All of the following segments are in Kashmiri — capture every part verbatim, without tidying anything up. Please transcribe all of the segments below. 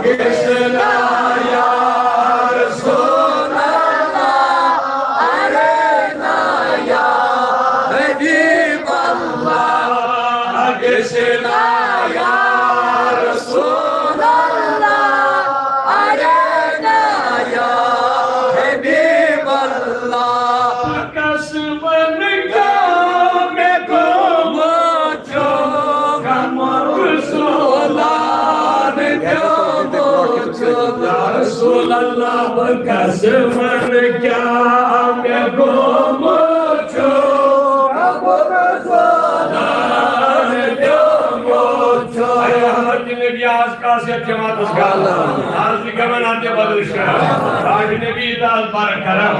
گژھِ نا یا رسول اللہ، اڑے نا یا حبیب اللہ، گژھِ نا یا رسول اللہ، اڑے نا یا حبیب اللہ۔ کس ون کیا مےٚ گوٚمُت چھُ، غمُک زولان پیوٚمُت چھُ۔ یا رسول اللہ، بہٕ کس ون کیا مےٚ گوٚمُت چھُ، غمُک زولان پیوٚمُت چھُ۔ اے رحمت نبی، آز کس یتھ جماعتس گل، آز نہٕ گمن اتھ بدل شاہ، آج نبی داز بار کرم۔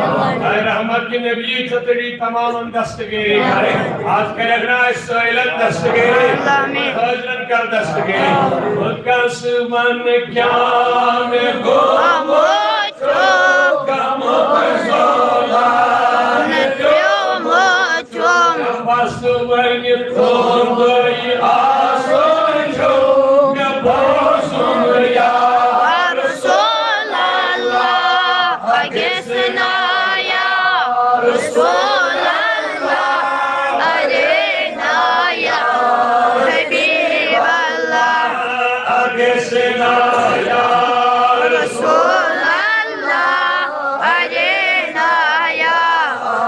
اے رحمت کے نبی، ژٕ تڑی تمام دستگیری کرے۔ آز کرے نا سائلن دستگیری، آمین۔ حاضرن کر دستگیری۔ بہٕ کس ون کیا مےٚ گوٚمُت چھُ، غمُک زولان پیوٚمُت چھُم۔ بس وۄنۍ تُہُنٛدُے آسُن چھُ مےٚ بوزُن یا رسول اللہ۔ گژھِ نا یا رسول اللہ، اڑے نا یا حبیب اللہ۔ گژھِ نا یا رسول اللہ، اڑے نا یا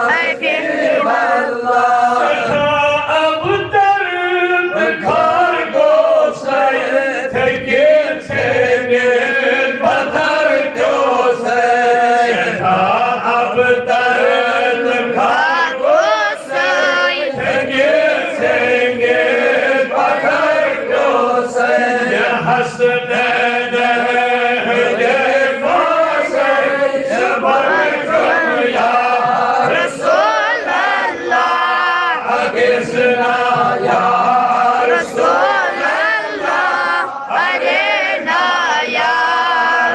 حبیب اللہ۔ سٮ۪ٹھاہ ابتر تہٕ خرگوش تھٔکِتھ ژھیٚنِتھ پتھر پیوٚو سٮ۪ٹھاہ ابتر تہٕ خرگوش۔ اڑے نا یا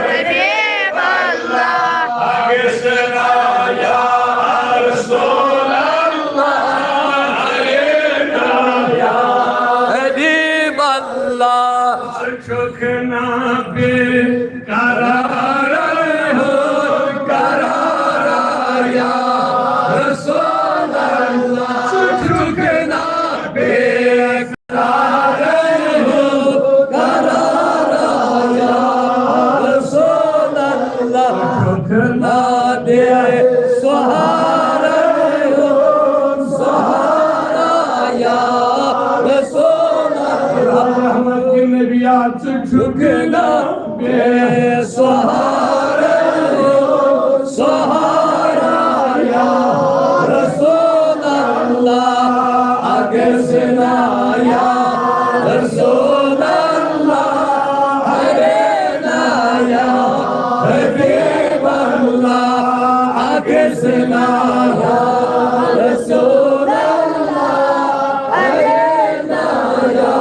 حبیب اللہ۔ گژھِ نا یا رسول اللہ، اڑے نا یا حبیب اللہ۔ ژٕ چھُکھ نا بے قرار ہو قرار یا رسول اللہ۔ ژٕ چھُکھ نا بے قرار ہو قرار یا رسول اللہ۔ ژٕ چھُکھ نا بے سہارا ہو سہارا یا رسول اللہ۔ رحمت کے نبی، ژٕ چھُکھ نا بے سہارا ہو سہارا یا رسول اللہ۔ گژھِ نا یا رسول اللہ، اڑے نا یا حبیب اللہ۔ گژھِ نا یا رسول اللہ، اڑے نا یا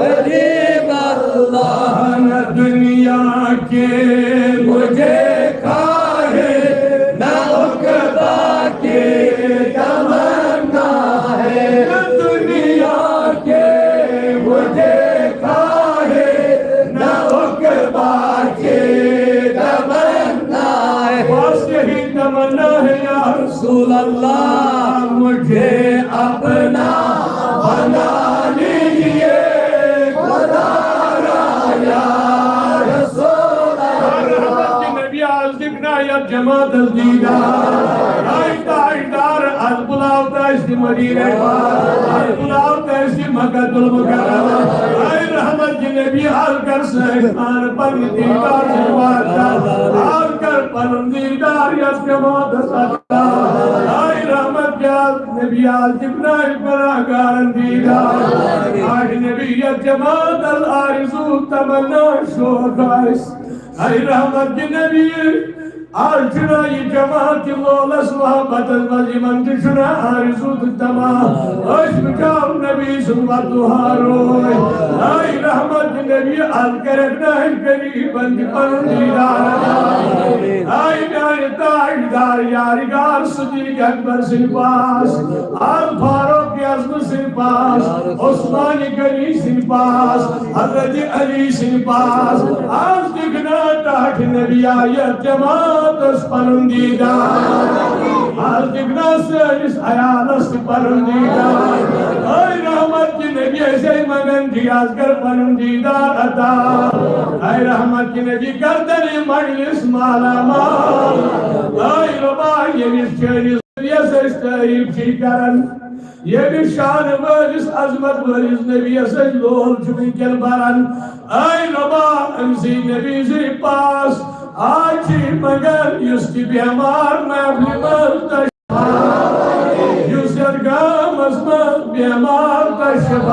حبیب اللہ۔ نہ دنیا کے مجھے خواہش، نہ عقبیٰ کی تمنا ہے۔ نہ دنیا کے مجھے خواہش، نہ عقبیٰ کی تمنا ہے۔ بس یہی تمنا ہے یا رسول اللہ، مجھے اپنا بنا لیجیے خدا را یا رسول اللہ۔ رحمت کے نبی، آز دِکھ نا یتھ جماعتس دیدار۔ اے تاجدار، از بلاو تہ اسہِ مدینہ پاک، از بلاو تہ اسہِ مکہ المکرمہ۔ اے رحمت کے نبی، آز کر سہ پان پننہِ دیدار سۭتۍ وعدہ، آز کر پنُن دیدار یتھ جماعتس عطا۔ اے رحمت کے نبی، آز دِکھ نا اسہِ گناہگارن دیدار۔ اے نبی، یتھ جماعتس آرزو تمنا شوق آسہِ۔ اے رحمت کے نبی، آز چھُنہ یہِ جماعت تہِ لولس محبتس منٛز، یِمن تہِ چھُنہ آرزو تہٕ تمنا۔ أسۍ وٕچھو نبی سُنٛد وَتُہار روے۔ اے رحمت کے نبی، یہِ از کرکھ نہٕ اَسہِ غریٖبن تہِ پنُن دیٖدار عطا۔ آے میانہِ تاجدار یارِگار صدیق اکبر سٕنٛدِ پاس، آز فاروق اعظم سٕنٛدِ پاس، عثمان غنی سٕنٛدِ پاس، حضرت علی سٕنٛدِ پاس، آز دِکھ نا ٹاٹھۍ نبی آیت جماعتس پنُن دیٖدار۔ آز دِکھ نا سٲنِس عیالس تہِ پنُن دیٖدار۔ اے رحمت کہِ نبی، أسۍ ہے منگان چھِ، آز کر پنُن دیٖدار عطا۔ اے رحمت کہِ نبی، کر تن یہِ مجلس مالا مال۔ اے ربا، ییٚمِس چٲنِس نبیَس أسۍ تعریٖف چھِ کران، ییٚمِس شان وٲلِس عظمت وٲلِس نبیَس أسۍ لول چھِ وٕنکٮ۪ن بران۔ اے ربا، أمۍ سٕے نبی سٕے پاس آز چھِ منگان، یُس تہِ بٮ۪مار محفلہِ منٛز تشریٖف، یُس یتھ گامس منٛز بٮ۪مار تشریٖف،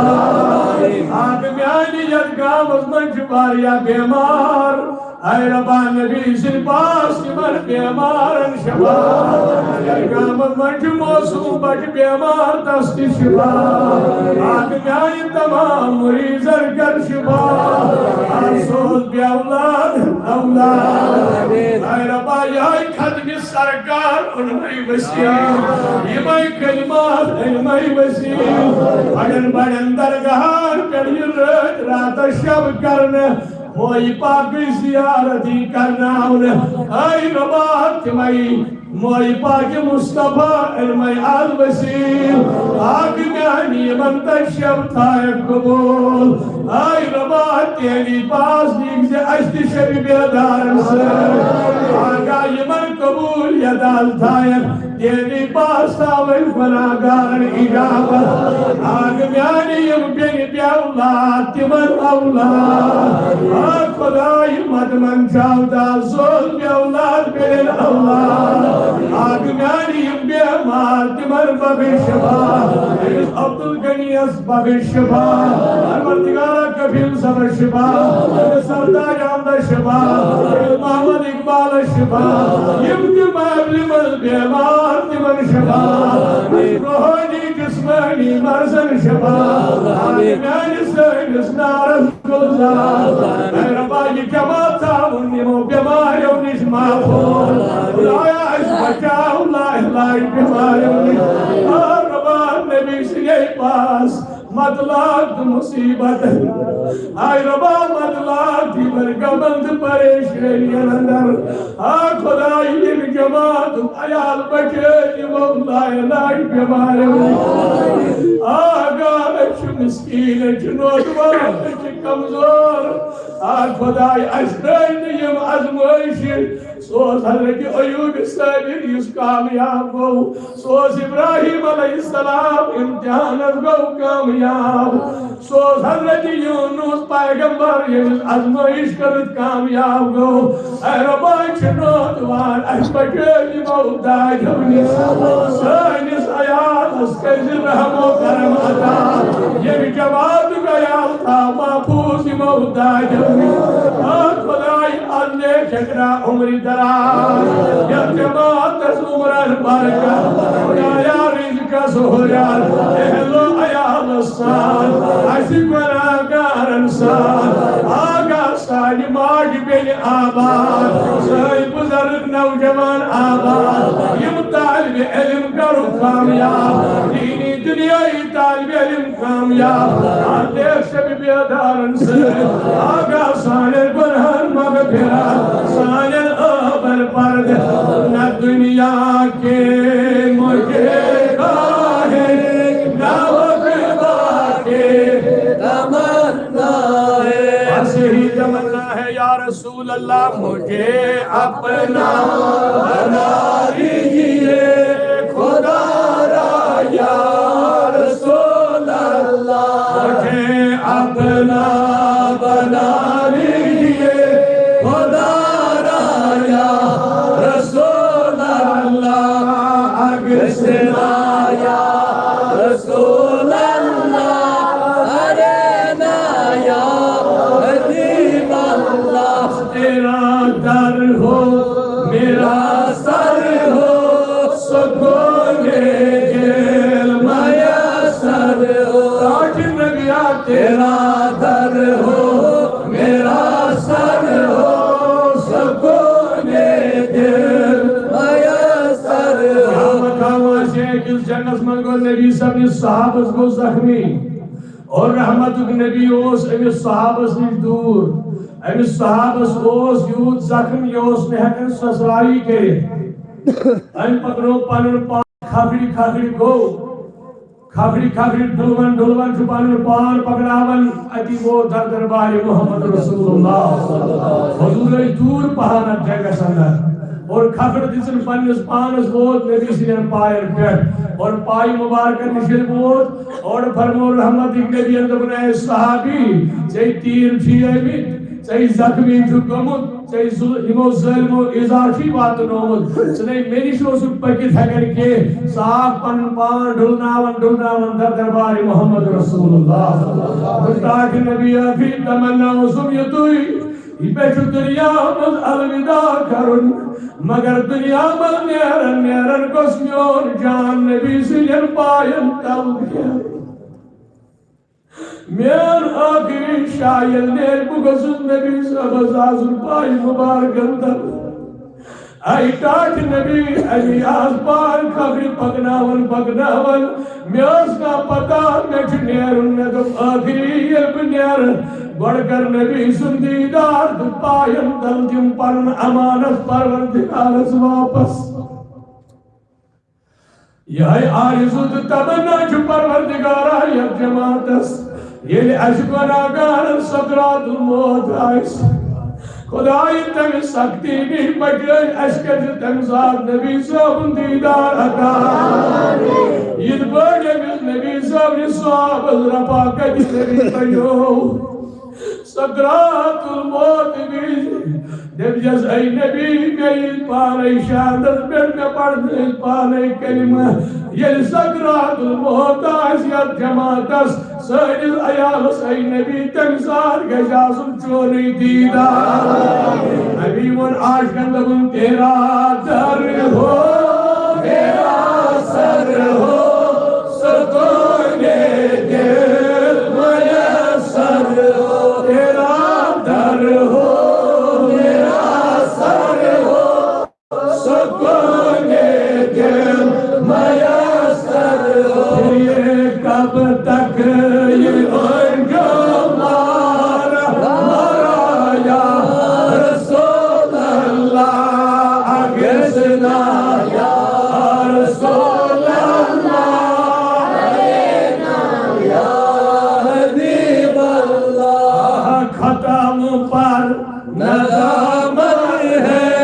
اکھ میانہِ یتھ گامس منٛز چھِ واریاہ بٮ۪مار۔ اے ربا، نبی سٕنٛدِ پاس تِمن بٮ۪مارن شفا۔ یتھ گامس منٛز چھِ معصوم بچہِ بٮ۪مار، تس تہِ شفا۔ اکھ میانہِ تمام مریضن کر شفا۔ اکھ سوز بے اولاد اولاد۔ اے ربا، یہے ختم سرکار علماء وسیع، یمے کلمات علماء وسیع، بڑن بڑن درگاہن پٮ۪ٹھ یہِ رٲتۍ راتس شب کرنہٕ، مویہِ پاکٕچ زیارت یی کرناونہٕ۔ اے ربا، تمے مویہِ پاکہِ مصطفیٰ علماء آل وسیع، آکھ میانہِ یمن تشریف تھایکھ قبول۔ اے ربا، تیلی پاس دیکھ زِ اسہِ تہِ شبِ بیدارن سۭتۍ۔ آقا، یمن قبولیت آل تھایکھ، تیلی پاس تھاوکھ گناہگارن اجابت۔ آکھ میانہِ یم بیٚنہِ بے اولاد، تمن اولاد۔ آ خدای، مت منچاو دا سوز بے اولاد بیٚنٮ۪ن اولاد۔ آکھ میانہِ یم بیمار، تمن بخش شفا۔ أمِس عبدالغنیس بخش شفا۔ پروردگارا، کفیل صٲبس شفا۔ أمِس سردار احمدس شفا۔ أمِس محمد اقبالس شفا۔ یم تہِ محفلہِ منٛز بیمار، تمن شفا۔ روحٲنی جسمٲنی مرضن شفا۔ آمین۔ میانہِ سٲنِس نارس گلزار۔ اے ربا، یہِ جماعت تھاوُن یِمو بٮ۪ماریو نِش محفوظ۔ خدایا، اَسہِ بچاو لاعلاج بٮ۪ماریو نِش۔ آ ربا، نبی سٕنٛدے پاس مطلب تہٕ مصیبت۔ اے ربا، مطلب تہٕ یِمن غمن تہٕ پریشٲنین اندر۔ آ خدایا، ییٚمہِ جماعتُک عیال بچٲوِتھ یِمو لاعلاج بٮ۪ماریو نِش۔ آ گا، أسۍ چھِ مسکیٖن، أسۍ چھِ نوجوان، أسۍ چھِ کمزور۔ آ خدایا، اَسہِ ترٛٲوۍ نہٕ یِم آزمٲیشہِ۔ سُہ اوس حضرت ایوب صابر یُس کامیاب گوٚو۔ سُہ اوس ابراہیم علیہ السلام امتحانس گوٚو کامیاب۔ سُہ اوس حضرت یونس پیغمبر ییٚمِس آزمٲیش کٔرِتھ کامیاب گوٚو۔ اے ربا، أسۍ چھِ نوجوان، اَسہِ بچٲوۍ یِمو داجو نِش۔ سٲنِس عیالس کٔرۍ زِ رحم و کرم عطا۔ ییٚمہِ جماعتُک عیال تھاو محفوظ یِمو داجو نِش۔ آ خدایا، ادلے چھکرا عمر دراز، یتھ جماعتس عمرن برکت، خدایا رزقس ہُریر، اہل و عیالس سان، اسہِ گناہگارن سان، آقا سانہِ ماجہِ بیٚنہِ آباد، سٲنۍ بزرگ نوجوان آباد، یِم طالب علم کرُکھ کامیاب، دینی دنیائی طالب علم کامیاب۔ آ دیر شب بیدارن سۭتۍ، آقا سانٮ۪ن گناہن مغفرت، سانٮ۪ن عٲبن پردٕ۔ نہ دنیا کے مجھے خواہے، نہ عقبیٰ کے تمنا ہے۔ بس یہی تمنا ہے یا رسول اللہ، مجھے اپنا بنا لیجیے خدا را یا رسول اللہ۔ مجھے اپنا بنا لیجیے خدا را یا رسول اللہ۔ اگسنا یا رسول اللہ، ارے نا یا حبیب اللہ۔ تیرا در ہو میرا سر ہو، سکون دل میسر ہو۔ تاج نبیا تیرا در ہو نبی صٲبنِس صحابس گوٚو زخمی اور رحمتُک نبی اوس أمِس صحابس نِش دوٗر۔ أمِس صحابس اوس یوٗت زخم، یہِ اوس نہٕ ہٮ۪کان سۄسراوٕے کٔرِتھ۔ أمۍ پکنوو پنُن پان، کھکھرِ کھکھرِ گوٚو، کھکھرِ کھکھرِ ڈُلوان ڈُلوان چھُ پنُن پان پکناوان۔ اتی ووت در دربارِ محمد رسول اللہ۔ حضور ٲسۍ دوٗر پہن اتھ جگہس اندر اور کھکھر دِژٕن پننِس پانس ووت نبی سٕنٛدٮ۪ن پاین پٮ۪ٹھ اور پایہِ مبارکن نِش ییٚلہِ ووت، اورٕ فرموو رحمتٕکۍ نبین، دوٚپُن، اے صحابی، ژےٚ تیٖر چھُے آمٕتۍ، ژےٚ زخمی چھُ گوٚمُت، ژےٚ ظُل-، یِمو ظٲلمو ایٖزا چھُے واتنومُت، ژٕ نے مےٚ نِش اوسُکھ پٔکِتھ ہٮ۪کان کینٛہہ۔ ژٕ آکھ پنُن پان ڈُلناوان ڈُلناوان در دربارِ محمد رسول اللہ۔ گُستاخِ نبی آخری تمنا اوسُم یُتُے، یہِ مےٚ چھُ دُنیا منٛز الوداع کرُن، مگر دُنیا منٛز نیران نیران گوٚژھ میون جان نبی سٕنٛدٮ۪ن پاین تل نیرُن۔ میون ٲخری شاہ ییٚلہِ نیرِ، بہٕ گوٚژھُس نبی صٲبس آسُن پایہِ مُبارکن تل۔ اے ٹاٹھۍ نبی، اَمی آس پار کھکھرِ پکناوان پکناوان۔ مےٚ ٲس نہ پتہ مےٚ چھُ نیرُن۔ مےٚ دوٚپ، ٲخری ییٚلہِ بہٕ نیرٕ، گۄڈٕ کر نبی سُنٛد دیٖدار تہٕ پایَن تل دِم پنُن امانت پروردگارس واپس۔ یِہوٚے آرزو تہٕ تمنا چھُ پروردگارا یتھ جماعتس، ییٚلہِ اَسہِ گۄناہگارن سکرات الموت آسہِ۔ خدایہِ، تمہِ سختی نِش بچٲے اَسہِ، کٔرۍ زِ تمہِ ساتہٕ نبی صٲبُن دیٖدار عطا۔ یِتھ پٲٹھۍ أمِس نبی صٲبنہِ صحابس رفاقت نبی بنیو۔ سکرات الموت وِزِ دٔپۍزٮ۪س، اے نبی، مےٚ یِن پانے شہادت پٮ۪ٹھ، مےٚ پرنٲوۍ پانے کلمہ۔ ییٚلہِ سکرات الموت آسہِ یتھ جماعتس، سٲنِس عیالس، اے نبی، تمہِ ساتہٕ گژھِ آسُن چونُے دیٖدار۔ نبی ووٚن عاشقن، دوٚپُن، تیرا در ہو، میرا سر ہو، سکون دل میسر ہو، تیرا در ہو، میرا سر ہو، سکون دل میسر ہو۔ یہ کب تک یہ انجمن مارا، مارا یا رسول اللہ، اغثنا یا رسول اللہ، یا حبیب اللہ۔ ختم پر ندامت ہے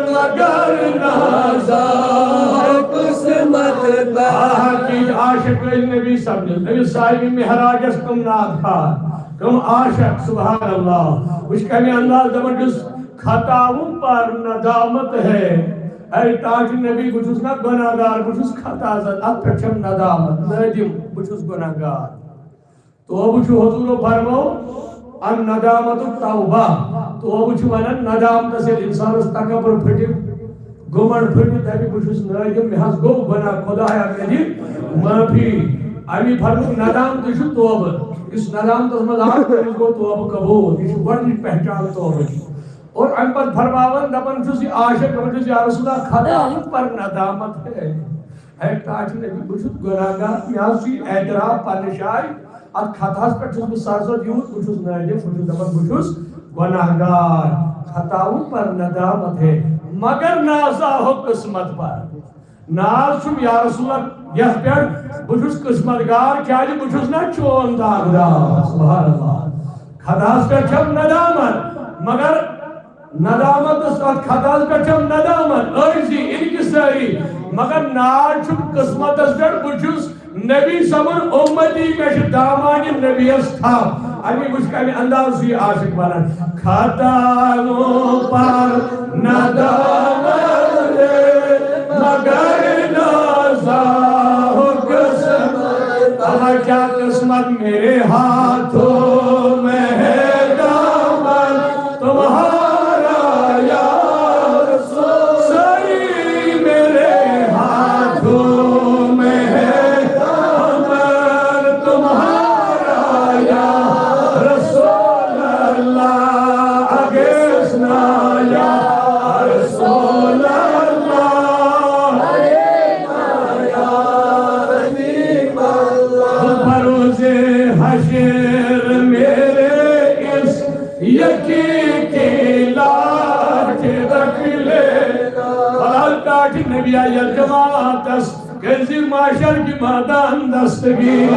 مگر نازا قسمت پر۔ آ، کی عاشق نبی سمجھ، نبی صاحب معراجس کم نعت کھار، کم عاشق، سبحان اللہ۔ وچھ کمہِ انداز دپان چھُس، ختم پر ندامت ہے۔ اے ٹاٹھۍ نبی، بہٕ چھُس نہ گۄناہگار، بہٕ چھُس خطا زد، اتھ پٮ۪ٹھ چھم ندامت، نٲدِم، بہٕ چھُس گۄناہگار۔ توبہٕ چھُ حضوٗرو فرمو، الندامت توبہ۔ توبہٕ چھُ ونان ندامتس، ییٚلہِ انسانس تکبر پھٹہِ، گُمنڈ پھٹہِ، دپہِ، بہٕ چھُس نٲدِم، مےٚ حظ گوٚو گۄناہ، خدایا مےٚ دِ معٲفی۔ امی فرموو ندامت چھُ توبہٕ۔ یُس ندامتس منٛز آو، تٔمِس گوٚو توبہٕ قبوٗل۔ یہِ چھُ گۄڈٕنِچ پہچان توبٕچ۔ اور امہِ پتہٕ فرماوان، دپان چھُس، یہِ عاشق، دپان چھُس، یا رسول اللہ، خطا پر ندامت ہے۔ ہے ٹاٹھۍ نبی، بہٕ چھُس گۄناہگار، مےٚ حظ چھُ یہِ اعتراف پننہِ جایہِ، اتھ خطاہس پٮ۪ٹھ چھُس بہٕ سرزد یوٗت، بہٕ چھُس نٲدِم، بہٕ چھُس دپان، بہٕ چھُس گۄناہگار۔ خطا پر ندامت ہے، مگر نازا ہو قسمت پر۔ ناز چھُم یا رسول اللہ یتھ پٮ۪ٹھ، بہٕ چھُس قسمت گار، کیازِ بہٕ چھُس نہ چون داغدار۔ سبحان اللہ۔ خطاہس پٮ۪ٹھ چھم ندامت، مگر ندامتس، اتھ خطاہس پٮ۪ٹھ چھم ندامت، عٲجزی، انکساری، مگر ناز چھُم قسمتس پٮ۪ٹھ، بہٕ چھُس نبی سمُن اُمتی، مےٚ چھِ دامانِ نبیَس تھپھ۔ اَمی وٕچھ کَمہِ انداز چھُ یہِ عاشق وَنان۔ خطاؤں پر ندامت ہے، مگر نازا ہو قسمت۔ اللہ، کیا قسمت، میرے ہاتھوں میں ہے دامن تمہارا یا رسول۔ ساری میرے ہاتھوں میں ہے دامن تمہارا یا رسول اللہ، اغثنا یا رسول اللہ، اغثنا یا حبیب یکی کی لاج رکھ لے۔ فلحال ٹاٹھۍ نبی یتھ جماعتس کٔرۍ زِ محشر کہِ مٲدان دستگیری۔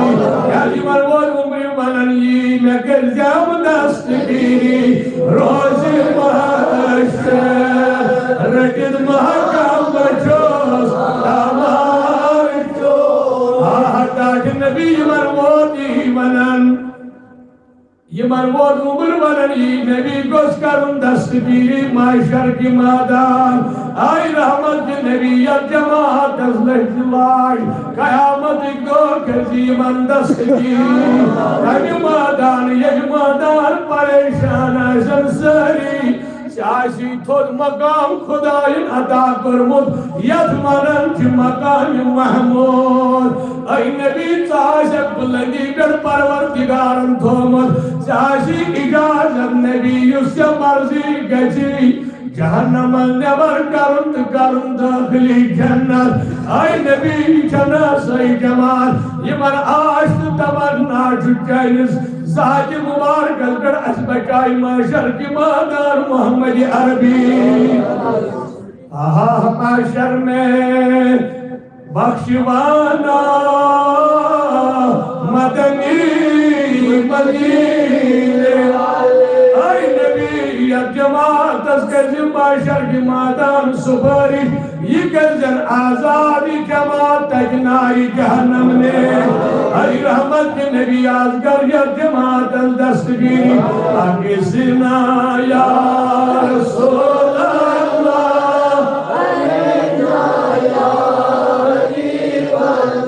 کیازِ یِمن ووت عمرِ ونان یی مےٚ کٔرۍ زِ دستگیری۔ روزِ محشر رٔٹِتھ محکم بچوس تمام۔ آ ٹاٹھۍ نبی یِمن ووت یی ونان۔ یِمن ووت عمر ونان، یی نبی گوٚژھ کرُن دستگیری محشر کہِ مٲدان۔ آے رحمت کہِ نبی یتھ جماعتس لٔج لاج۔ قیامتٕکۍ دۄہ کٔرۍ زِ یِمن دستگیری۔ تمہِ مٲدان، ییٚلہِ مٲدان پریشان آسن سٲری۔ ژےٚ آسی تھوٚد مقام خدایَن عطا کوٚرمُت، یَتھ وَنان چھِ مقام محمود۔ اے نبی، ژٕ آسکھ بُلندی پٮ۪ٹھ پروردگارَن تھوٚومُت، ژےٚ آسی اجازت نبی، یُس ژےٚ مرضی گژھی، جہنم منٛز نٮ۪بر کرُن تہٕ کرُن دٲخلی جنت۔ اے نبی، یہِ چھَنہٕ سۄے جماعت، یِمن آش تہٕ تمنا چھُ چٲنِس ذاتِ مبارکس پٮ۪ٹھ، اَسہِ بچاے محشر کہِ مٲدان محمد عربی۔ آہا محشر میں بخشوانا مدنی مدینے۔ اے نبی، یتھ جماعتس کٔرۍ زِ محشر کہِ مٲدان سفارش۔ یہِ کٔرۍزٮ۪ن آزاد، یہِ جماعت تَتہِ نارِ جہنم نے۔ اے رحمت کے نبی، آز کر یَتھ جماعتس دستگیری۔ اغثنا یا رسول اللہ،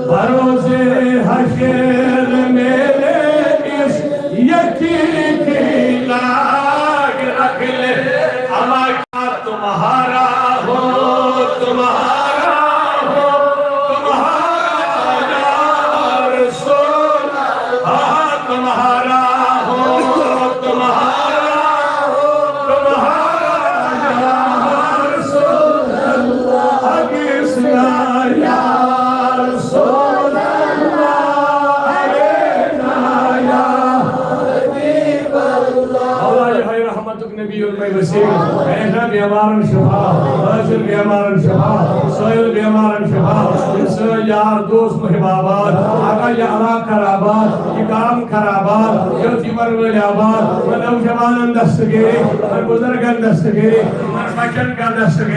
بروز حشر میرے اس یتیم کی لاج رکھ لے۔ ہمارا تمہارا ہو، تمہارا ہو، تمہارا یا رسول، ہاں، تمہارا ہو، تمہارا ہو، تمہارا یا رسول اللہ، اغثنا یا رسول اللہ، اغثنا یا حبیب اللہ۔ مولا، یہ ہے رحمتک نبی المے وسیع، بیٹھا بیمارن شفا، حاضر بیمارن شفا، سائل بیمارن شفا، یہ سٲنۍ یار دوست محب آباد، آقا یہ علاقہ کر آباد، یہ گام کر آباد، یہ تیور وٲلۍ آباد، یِمن نوجوانن دستگیری، یِمن بزرگن دستگیری، یِمن بچن کر دستگیری۔